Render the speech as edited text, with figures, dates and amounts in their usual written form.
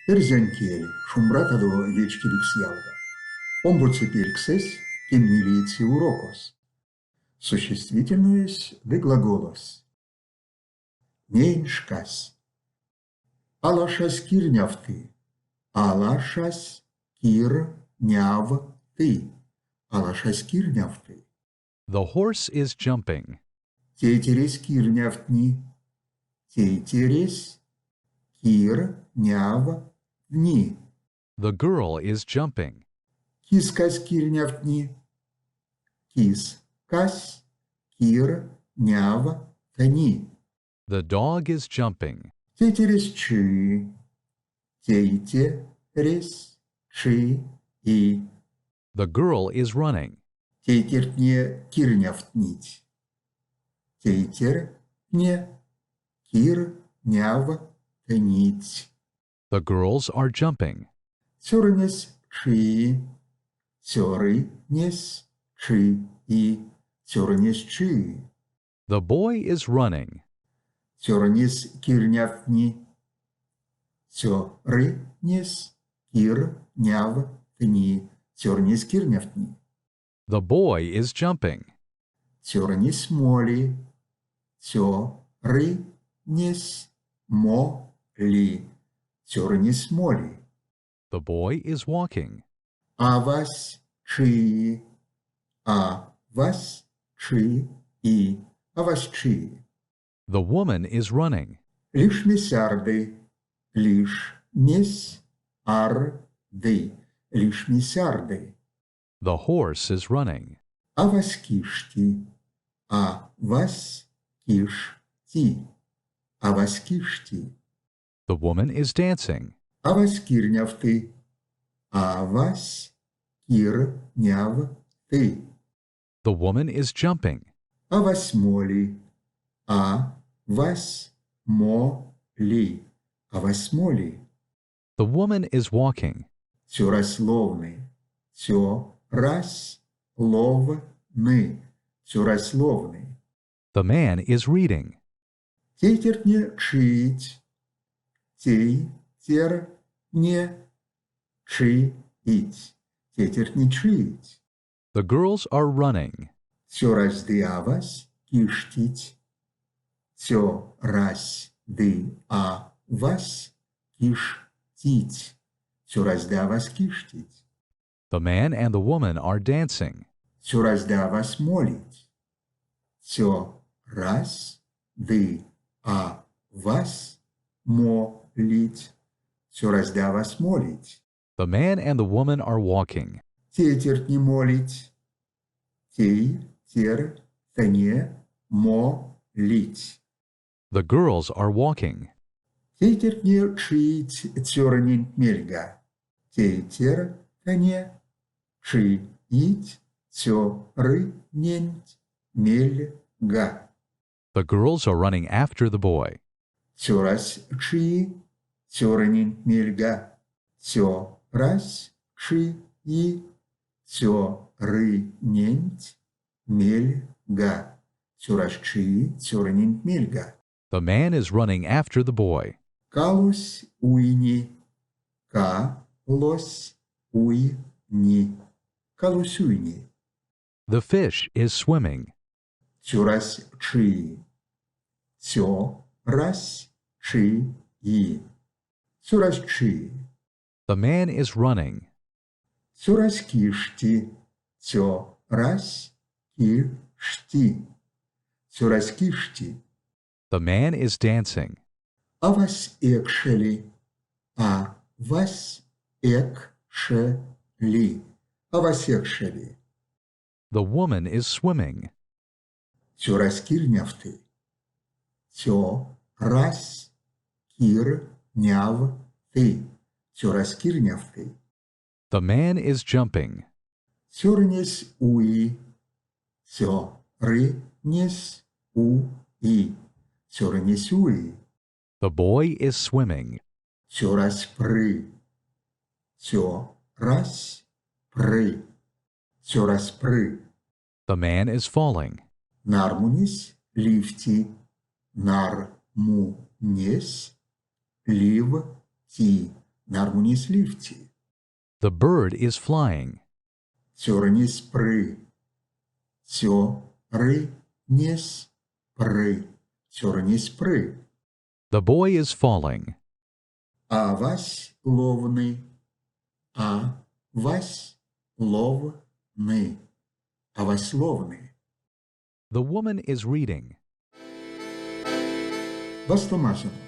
Эрзянь кель, шумбратадо вечкевикс ялгат! Омбоце пельксэсь, кемнилееце урокось. Существительноесь ды глаголось. Неень шкась. Алашась кирнявты. Алашась кирнявты. Алашась кирнявты. The horse is jumping. Тейтересь кирнявтни. Тейтересь кирнявтни. The girl is jumping. Кискась кирнявтни. Кискась кирнявтни. The dog is jumping. Тейтересь чии. Тейтересь чии. The girl is running. Тейтертне кирнявтнить. Тейтертне кирнявтнить. The girls are jumping. Цёрынесь чии. Цёрынесь чии. Цёрынесь чии. The boy is running. Цёрынесь кирнявтни. Цёрынесь кирнявтни. Цёрынесь кирнявтни. The boy is jumping. Цёрынесь моли. Цёрынесь моли. Цёрынесь моли. The boy is walking. Авась чии. Авась чии. Авась чии. The woman is running. Лишмесь арды. Лишмесь арды. Лишмесь арды. The horse is running. Авась кишти. Авась кишти. Авась кишти. The woman is dancing. Авась кирнявты. Авась кирнявты. The woman is jumping. Авась моли. Авась моли. Авась моли. The woman is walking. Цёрась ловны. Цёрась ловны. Цёрась ловны. The man is reading. Тейтертне чиить. Тейтертне чиить. Тейтертне чиить. The girls are running. Цёрась ды авась киштить. Цёрась ды авась киштить. Цёрась ды авась киштить. The man and the woman are dancing. Цёрась ды авась молить. Цёрась ды авась молить. Цёрась ды авась молить. The man and the woman are walking. Тейтертне молить. Тейтертне молить. The girls are walking. Тейтертне чиить цёрыненть мельга. Тейтертне чиить цёрыненть мельга. The girls are running after the boy. Цёрась чии цёрыненть мельга. Цёрась чии цёрыненть мельга. Цёрась чии цёрыненть мельга. The man is running after the boy. Калось уйни. Калось уйни. Калось уйни. The fish is swimming. Цёрась чии. Цёрась чии. Цёрась чии. The man is running. Цёрась кишти. Цёрась кишти. Цёрась кишти. The man is dancing. Авась экшели. Авась экшели. Авась экшели. The woman is swimming. Цёрась кирнявты. Цёрась кирнявты. Цёрась кирнявты. The man is jumping. Цёрынесь уи. Цёрынесь уи. Цёрынесь уи. The boy is swimming. Цёрась пры. Цёрась пры. Цёрась пры. The man is falling. Нармунесь ливти. Нармунесь ливти. Нармунесь ливти. The bird is flying. Цёрынесь пры. Цёрынесь пры. Цёрынесь пры. The boy is falling. Авась ловны. Авась ловны. Авась ловны. The woman is reading. Вастомазонок.